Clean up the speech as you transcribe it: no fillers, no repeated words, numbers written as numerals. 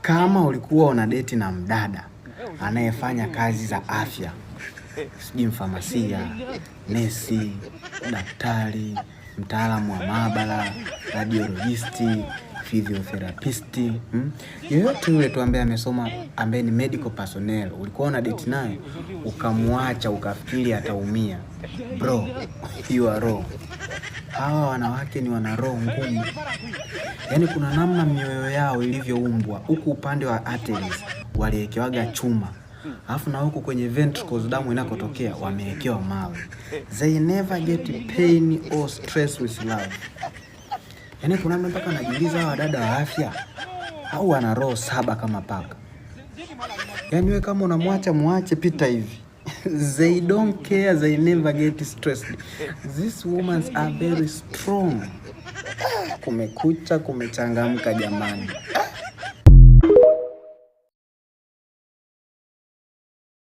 Kama ulikuwa una date na mdada anayefanya kazi za afya, sijui mfamasia, nesi, daktari, mtaalamu wa maabara, radiologist, physiotherapist, Yoyote yule tu ambaye amesoma, ambaye ni medical personnel, ulikuwa una date naye ukamwacha ukafikiri ataumia, bro, you are wrong. Hawa wanawake ni wana roho ngumu, yaani kuna namna mioyo yao ilivyoumbwa. Huku upande wa arteries waliwekewaga chuma, alafu na huku kwenye ventricles damu inakotokea wamewekewa mawe. They never get pain or stress with love. Yaani kuna namna mpaka najiuliza, hawa dada wa afya au wana roho saba kama paka? Yaani wewe kama unamwacha, muache, pita hivi. They don't care, they never get stressed. These women are very strong. Kumekucha, kumechangamka jamani.